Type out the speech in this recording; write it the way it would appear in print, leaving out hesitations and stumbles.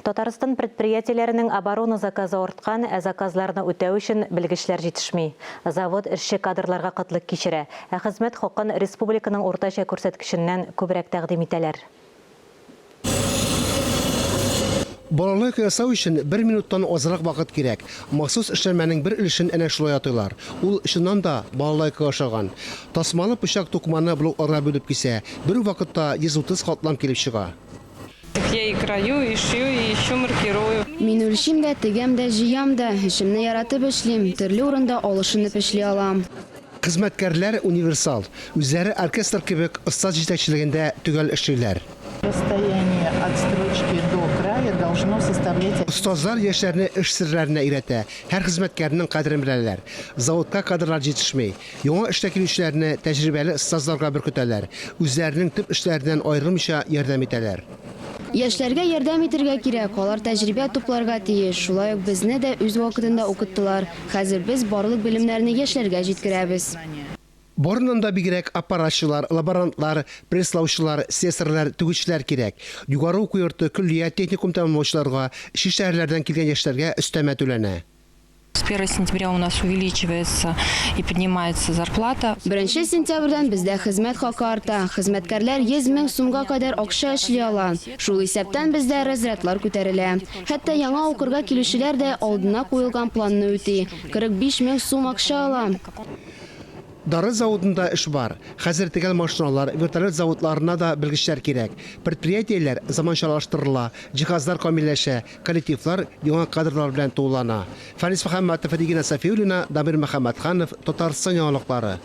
Татарстан предприятиеләренең оборона заказы арткан, ә заказларны үтәү өчен белгечләр җитешми. Завод эшче кадрларга кытлык кичерә, ә хезмәт хакын республиканың уртача күрсәткеченнән күбрәк тәкъдим итәләр. Балалайка ясау өчен бер минуттан азрак вакыт кирәк. Махсус эшләнмәнең бер өлешен әнә шулай атыйлар. Ул, чыннан да, балалайкага ошаган. Тасмалы пычак тукыманы блокларга бүлеп кисә, бер үк вакытта 130 катлам килеп чыга. Я и крою, и шью, и еще маркирую. Мин үлчим дә, тегәм дә, җыям да. Эшемне яратып эшлим, төрле урында алышынып эшли алам. Хезмәткәрләр универсал, үзләре оркестр кебек остаз җитәкчелегендә төгәл эшлиләр. Расстояние от строчки до края должно составлять. Остазлар яшьләрне эш серләренә өйрәтә, һәр хезмәткәрнең кадерен беләләр. Заводка кадрлар җитешми. Яңа эшкә килүчеләрне тәҗрибәле остазларга беркетәләр, үзләренең төп эшләреннән аерылмыйча ярдәм итәләр. Яшьләргә ярдәм итергә кирәк, алар тәҗрибә тупларга тиеш. Шулай ук безне дә үз вакытында укыттылар. Хәзер без барлык белемнәрне яшьләргә җиткерәбез. Барыннан да бигрәк аппаратчылар, лаборантлар, пресслаучылар, слесарьлар, тегүчеләр кирәк. Югары уку йорты, көллият, техникум тәмамлаучыларга, чит шәһәрләрдән килгән яшьләргә өстәмә түләнә. С 1 сентября у нас увеличивается и поднимается зарплата. Беренче сентябрьдән бездә хезмәт хакы арта. Хезмәткәрләр 100 мең сумга кадәр акча эшли ала. Шул исәптән бездә разрядлар күтәрелә. Хәтта яңа укырга килүчеләр дә алдына куелган планны үти, 45 мең сум акча ала. Дары заводында эш бар. Хәзер төгәл машиналар, вертолет заводларына да белгечләр кирәк. Предприятиеләр заманчалаштырыла, җиһазлар камилләшә, коллективлар яңа кадрлар белән тулылана. Фәнис Мөхәммәтов, Регина Сафиуллина, Дамир Мөхәммәтханов, Татарстан яңалыклары.